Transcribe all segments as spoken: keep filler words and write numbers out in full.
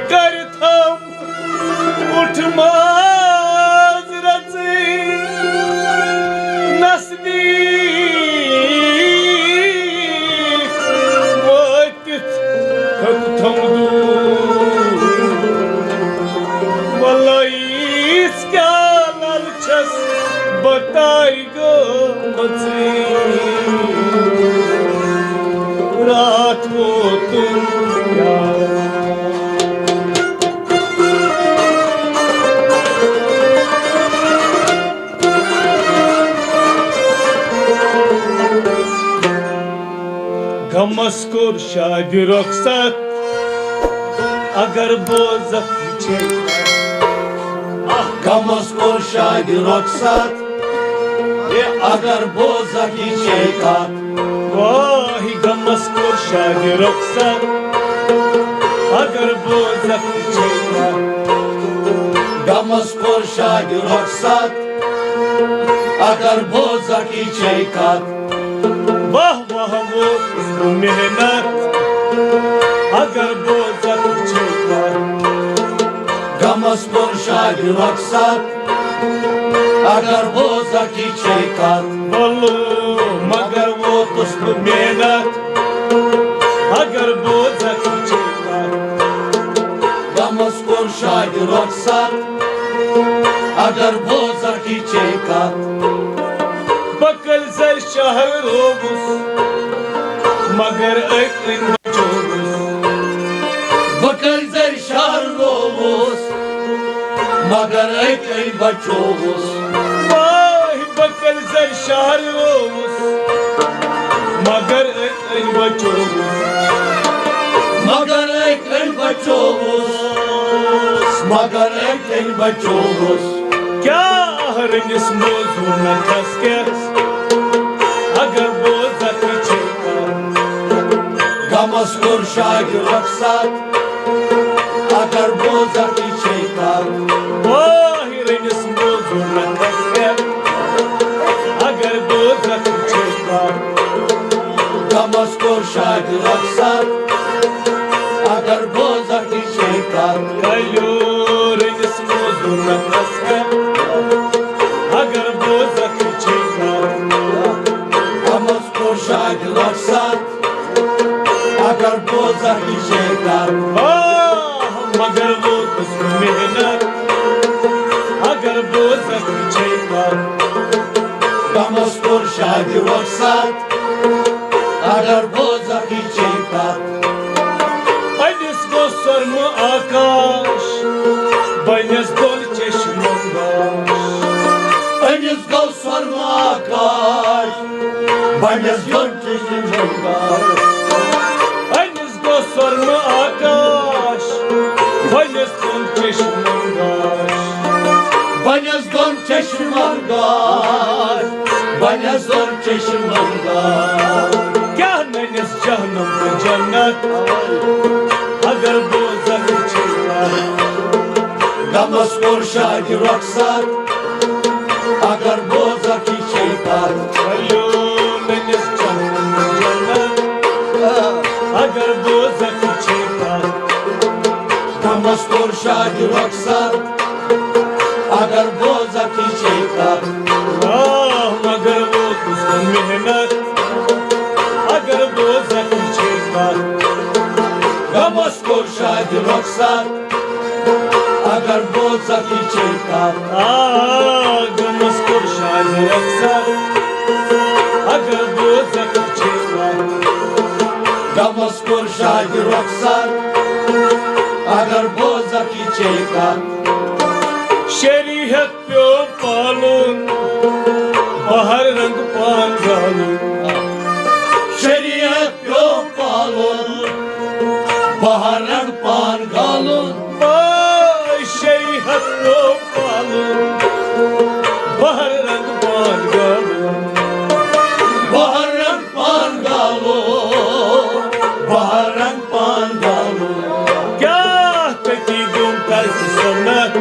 کٔرِتھ ہم اُٹھ ماز رژٕے نزدیٖک وٲتِتھ ہیوٚتتھم دوٗر۔ وَلہٕ ییٖژ کیٛاہ لَل چھَس بہٕ تارِ گٔمٕژٕے۔ راتھ ووتُن یار۔ غمس کوٚر شادِ رۄخصت، اگر بوزکھ یہِ چھے۔ غمس کوٚر شادِ رۄخصت، اگر بوزکھ یہِ چھے کتھ۔ واہی غمس کوٚر شادِ رۄخصت، اگر بوزکھ یہِ چھے کتھ۔ غمس کوٚر شادِ رۄخصت، اگر بوزکھ یہِ چھے کتھ۔ واہ واہ ووتُس بہٕ محنت، اگر بوزکھ یہِ چھے کتھ۔ غمس کوٚر شادِ رۄخصت، اگر بوزکھ یہِ چھے کتھ۔ وَلہٕ مگر ووتُس بہٕ محنت، اگر بوزکھ یہِ چھے کتھ۔ غمس کوٚر شادِ رۄخصت، اگر بوزکھ یہِ چھے کتھ۔ بہٕ کٔلۍ زَرِ شہر رووُس، مگر أکۍ أنۍ بچووُس۔ بہٕ کٔلۍ زَرِ شہر رووُس، مگر أکۍ أنۍ بچووُس۔ واہی بہٕ کٔلۍ زَرِ شہر رووُس، مگر أکۍ أنۍ بچووُس۔ مگر أکۍ أنۍ بچووُس، مگر أکۍ أنۍ بچووُس۔ کیٛاہ رٔنِس موزوٗر نہ کھس کیس، اگر بوزکھ یہِ چھے کتھ۔ غمس کوٚر شادِ رۄخصت، اگر بوزکھ یہِ چھے کتھ۔ واہی رٔنِس موزوٗر نہ کھس کیس، اگر بوزکھ یہِ چھے کتھ۔ غمس کوٚر شادِ رۄخصت، اگر بوزکھ یہِ چھے کتھ۔ کلیو رٔنِس موزوٗر نہ کھس کیس، اگر بوزکھ یہِ چھے کتھ۔ غمس کوٚر شادِ رۄخصت، اگر بوزکھ یہِ چھے کتھ۔ آہ، مگر ووتُس بہٕ محنت، اگر بوزکھ یہِ چھے کتھ۔ غمس کوٚر شادِ رۄخصت، اگر بوزکھ یہِ چھے کتھ۔ أمِس گوٚو سۄرمہٕ آکاش، بنٮ۪س دۄن چشمن گاش۔ أمِس گوٚو سۄرمہٕ آکاش، بنٮ۪س دۄن چشمن گاش۔ أمِس گوٚو سۄرمہٕ آکاش، بنٮ۪س دۄن چشمن گاش۔ بنٮ۪س دۄن چشمن گاش، بنٮ۪س دۄن چشمن گاش۔ کیٛاہ نٔنِس جہنم تہٕ جنت، اگر بوزکھ یہِ چھے کتھ۔ غمس کوٚر شادِ رۄخصت، اگر بوزکھ یہِ چھے کتھ۔ ؤلِو نٔنِس جہنم تہٕ جنت، اگر بوزکھ یہِ چھے کتھ۔ غمس کوٚر شادِ رۄخصت، اگر بوزکھ یہِ چھے کتھ۔ آہ، مگر ووتُس بہٕ محنت، اگر بوزکھ یہِ چھے کتھ۔ غمس کوٚر شادِ رۄخصت، اگر بوزکھ یہِ چھے کتھ۔ آ، غمس کوٚر شادِ رۄخصت، اگر بوزکھ یہِ چھے کتھ۔ غمس کوٚر شادِ رۄخصت، اگر بوزکھ یہِ چھے کتھ۔ شریعت پیوٚو پالُن، بہر رنگ پان گالُن۔ شریعت پیوٚو پالُن، بہر رنگ پان گالُن۔ واے شریعت پیوٚو پالُن، بہر رنگ پان گالُن۔ بہر رنگ پان گالُن، بہر رنگ پان گالُن۔ کیٛاہ تٔتی گوٚم ترکِ سُنت،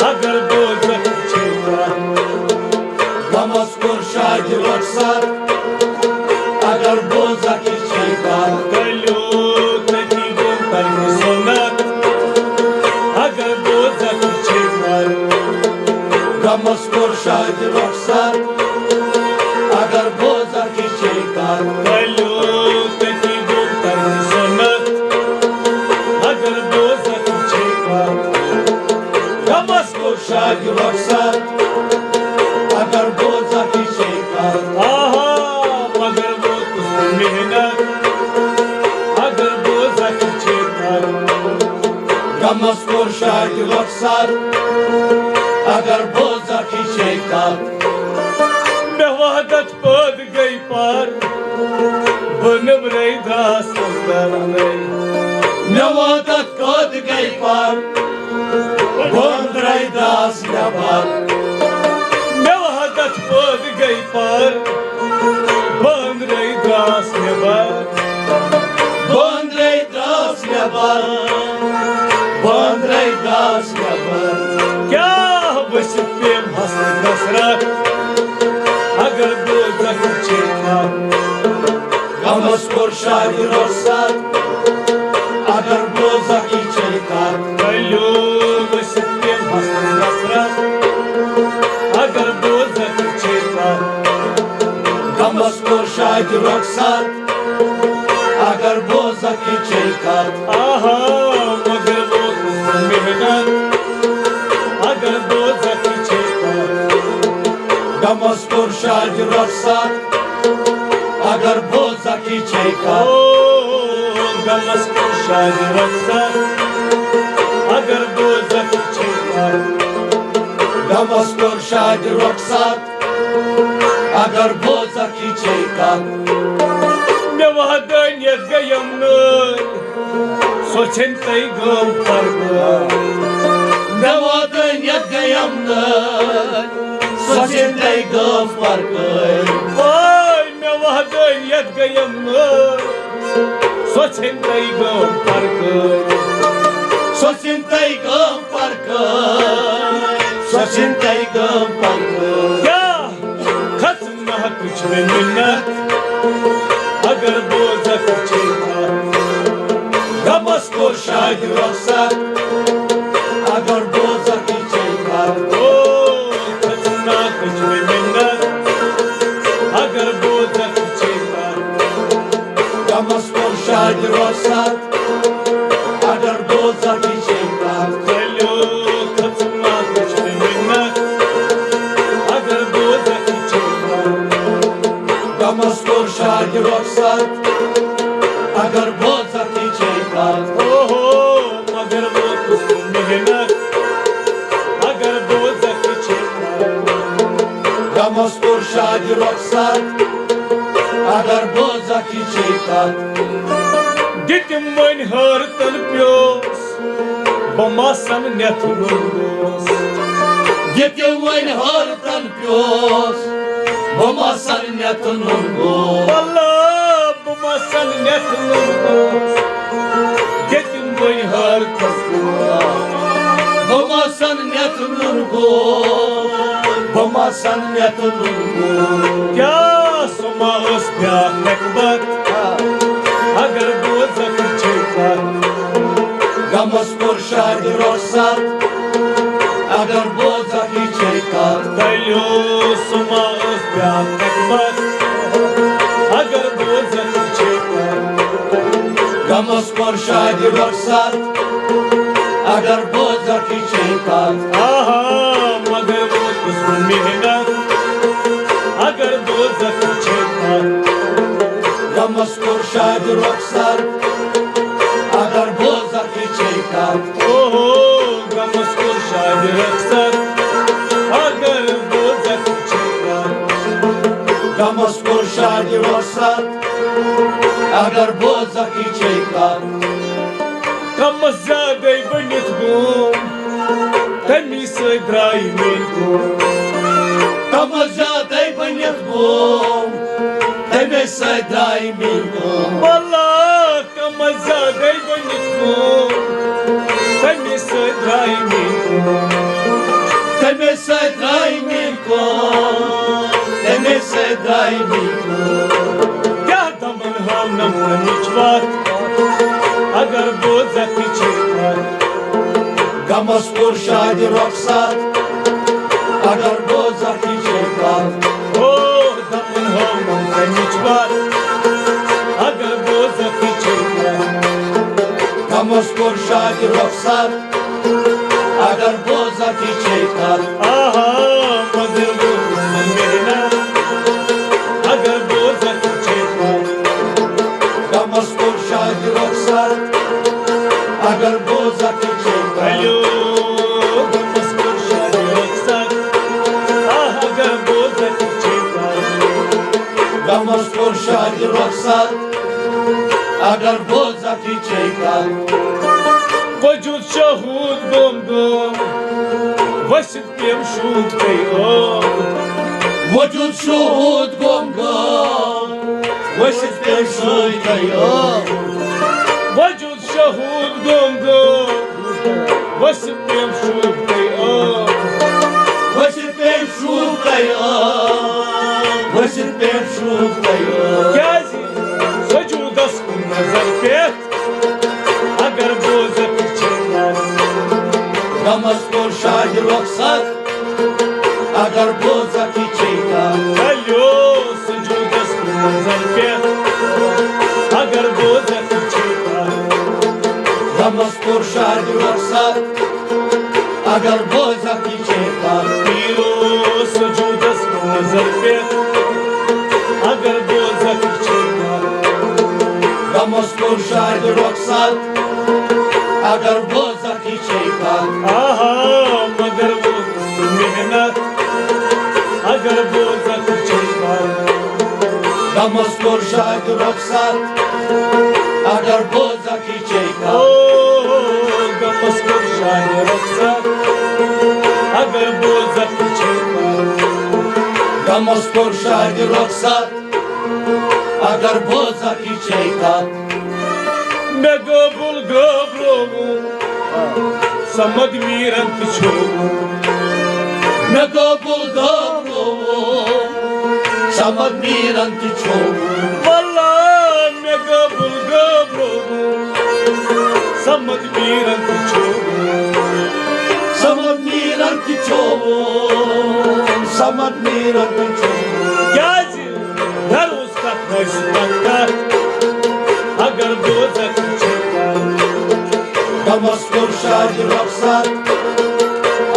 اگر دوزخ چھے کانٛہہ۔ غمس کوٚر شادِ رۄخصت، اگر دوزخ چھے کانٛہہ۔ کلیو تٔتی گوٚم غمس کوٚر شاید رۄخصت، اگر بوزکھ یہِ چھے کتھ۔ مےٚ وحدت پٲدٕ گٔے پار، بہٕ نیٚبرَے درٛاس نظرَے۔ مےٚ وحدت پٲدٕ گٔے پار، بہٕ أنٛدرَے درٛاس نٮ۪بر۔ مےٚ وحدت پٲدٕ گٔے پار، بہٕ أنٛدرَے درٛاس نٮ۪بر۔ بہٕ أنٛدرَے درٛاس نٮ۪بر، بہٕ أنٛدرَے درٛاس نٮ۪بر۔ کیٛاہ ؤسِتھ پیٚم حسرت حسرت، اگر دوزخ چھے کتھ۔ غمس کوٚر شاید رۄخصت، اگر دوزخ چھے کتھ۔ ؤلِو ؤسِتھ پیٚم حسرت حسرت، اگر دوزخ چھے کتھ۔ غمس کوٚر شاید رۄخصت، اگر بوزکھ یہِ چھے کتھ۔ آہا، مگر ووتُس بہٕ محنت، اگر بوزکھ یہِ چھے کتھ۔ غمس کوٚر شاید رۄخصت، اگر بوزکھ یہِ چھے کتھ۔ او، غمس کوٚر شاید رۄخصت، اگر بوزکھ یہِ چھے کتھ۔ غمس کوٚر شاید رۄخصت، اگر بوزکھ یہِ چھے کتھ۔ مےٚ وحدٲنیت گٔیم نٲلۍ، سۄ ژھیٚنۍ تَے گٲم پرکٲلۍ۔ مےٚ وحدٲنیت گٔیم نٲلۍ، سۄ ژھیٚنۍ تَے گٲم پرکٲلۍ۔ اوے، مےٚ وحدٲنیت گٔیم نٲلۍ، سۄ ژھیٚنۍ تَے گٲم پرکٲلۍ۔ سۄ ژھیٚنۍ تَے گٲم پرکٲلۍ، سۄ ژھیٚنۍ تَے گٲم پرکٲلۍ۔ کیٛاہ کھژناکٕچ مےٚ مِنت، اگر بوزکھ چھے کتھ۔ غمس کوٚر شاید رۄخصت، اگر بوزکھ چھے کتھ۔ او، کھژناکٕچ مےٚ مِنت، اگر بوزکھ چھے کتھ۔ غمس کوٚر شاید رۄخصت، اگر دوزخ چھے کتھ۔ ؤلِو کھژناکٕچ مےٚ مِنت، اگر دوزخ چھے کتھ۔ غمس کوٚر شاید رۄخصت، اگر دوزخ چھے کتھ۔ اوہو، مگر ووتُس بہٕ محنت، اگر دوزخ چھے کتھ۔ غمس کوٚر شاید رۄخصت، اگر دوزخ چھے کتھ۔ دِتِم وۄنۍ حٲرتن پیوس، بہٕ ما سن نٮ۪تھ نوٚن گوس۔ دِتِم وۄنۍ حٲرتن پیوس، بہٕ ما سن نٮ۪تھ نوٚن گوس۔ اللہ، بہٕ ما سن نٮ۪تھ نوٚن گوس۔ دِتِم وۄنۍ حٲرتن پیوس، بہٕ ما سن نٮ۪تھ نوٚن گوس۔ بہٕ ما سن نٮ۪تھ نوٚن گوس۔ کیٛاہ سۄ ما ٲس بیٛاکھ نٮ۪کبت؟ اگر دوزخ چھے کتھ۔ غمس کوٚر شاید رۄخصت، اگر دوزخ چھے کتھ۔ تیٚلہِ سۄ ما ٲس بیٛاکھ نٮ۪کبت؟ اگر دوزخ چھے کتھ۔ غمس کوٚر شاید رۄخصت، اگر دوزخ چھے کتھ۔ آہا، مگر ووتُس بہٕ محنت، اگر دوزخ چھے کتھ۔ غمس کوٚر شاید رۄخصت، اگر دوزخ چھے کتھ۔ اوہو، غمس کوٚر شاید رۄخصت، اگر دوزخ چھے کتھ۔ غمس کوٚر شاید رۄخصت، اگر دوزخ چھے کتھ۔ غمس زیادَے بٔنِتھ گوم، تَمی سۭتۍ درٛاے میٛٲنۍ کٲم۔ غمس زیادَے بٔنِتھ گوم، تَمے سۭتۍ درٛاے میٛٲنۍ کٲم۔ واللہ، غمس زیادَے بٔنِتھ گوم، تَمی سۭتۍ درٛاے میٛٲنۍ کٲم۔ تَمے سۭتۍ درٛاے میٛٲنۍ کٲم، تَمے سۭتۍ درٛاے میٛٲنۍ کٲم۔ کیٛاہ دمن ہاونم تمِچ وتھ، اگر دوزخ چھے کتھ۔ غمس کوٚر شاید رۄخصت، اگر دوزخ چھے کتھ۔ او، دمن ہاونم تمِچ وتھ، اگر دوزخ چھے کتھ۔ غمس کوٚر شاید رۄخصت، اگر دوزخ چھے کتھ۔ آہا، مگر ووتُس بہٕ محنت، اگر دوزخ چھے کتھ۔ غمس کوٚر شاید رۄخصت، اگر دوزخ چھے ہیو، غمس کوٚر شادِ رۄخصت، آہ، اگر بوزکھ چھے کتھ۔ غمس کوٚر شادِ رۄخصت، اگر بوزکھ چھے کتھ۔ وجود شہود گوم گوم، ؤسِتھ پیم شوٗب تہٕ عٲب۔ وجود شہود گوم گوم، ؤسِتھ پیم شوٗب تہٕ عٲب۔ وجود شہود گوم گوم، ؤسِتھ پیم شوٗب تہٕ عٲب۔ ؤسِتھ پیم شوٗب تہٕ عٲب۔ ؤسِتھ پیم شوٗب تہٕ عٲب۔ کیٛازِ سجوٗدس کُن نظر پٮ۪تھ، اگر بوزکھ چھے کتھ۔ غمس کوٚر شادِ رۄخصت، اگر بوزکھ چھے کتھ۔ ہیو، سجوٗدس کُن نظر پٮ۪تھ، اگر بوزکھ چھے کتھ۔ غمس کوٚر شادِ رۄخصت، اگر بوزکھ چھے کتھ۔ پیٖرو، سجوٗدس کُن نظر پٮ۪تھ، اگر بوزکھ چھے کتھ۔ غمس کوٚر شادِ رۄخصت، اگر بوزکھ چھے کتھ۔ آہا، مگر ووتُس محنت، اگر بوزکھ چھے کتھ۔ غمس کوٚر شادِ رۄخصت، اگر بوزکھ چھے کتھ۔ او، غمس کوٚر شادِ رۄخصت، اگر بوزکھ چھے کتھ۔ غمس کوٚر شادِ رۄخصت، اگر بوزکھ چھے کتھ۔ مےٚ گوٚبُل گوٚبرووُم، صمد میٖرن تہِ چھووُم۔ مےٚ گوٚبُل گوٚبرووُم، صمد میٖرن تہِ چھووُم۔ واللہ مےٚ گوٚبُل گوٚبرووُم، صمد میٖرن تہِ چھووُم۔ صمد میٖرن تہِ چھووُم، صمد میٖرن تہِ چھووُم۔ کیٛازِ؟ نہ روٗز کتھ نہ ٲسۍ پتھ کتھ، اگر بوزکھ چھے کتھ۔ غمس کوٚر شادِ رۄخصت،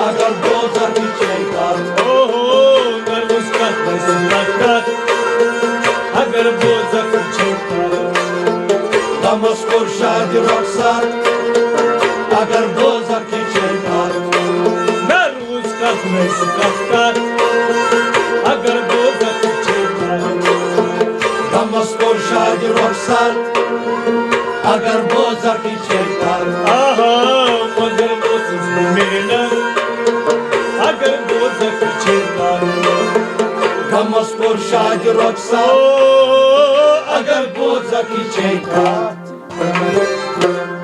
اگر بوزکھ چھے کتھ۔ اوہو، نہ روٗز کتھ نہ ٲسۍ پتھ کتھ، اگر بوزکھ چھے کتھ۔ غمس کوٚر شادِ رۄخصت، اگر بوزکھ چھے کتھ۔ نہ روٗز کتھ نہ ٲسۍ پتھ کتھ، اگر بوزکھ چھے کتھ۔ غمس کوٚر شادِ رۄخصت، اگر بوزکھ چھے کتھ۔ آہا، مگر ووتُس بہٕ محنت، اگر بوزکھ چھے کتھ۔ غمس کوٚر شادِ رۄخصت، او، اگر بوزکھ چھے کتھ۔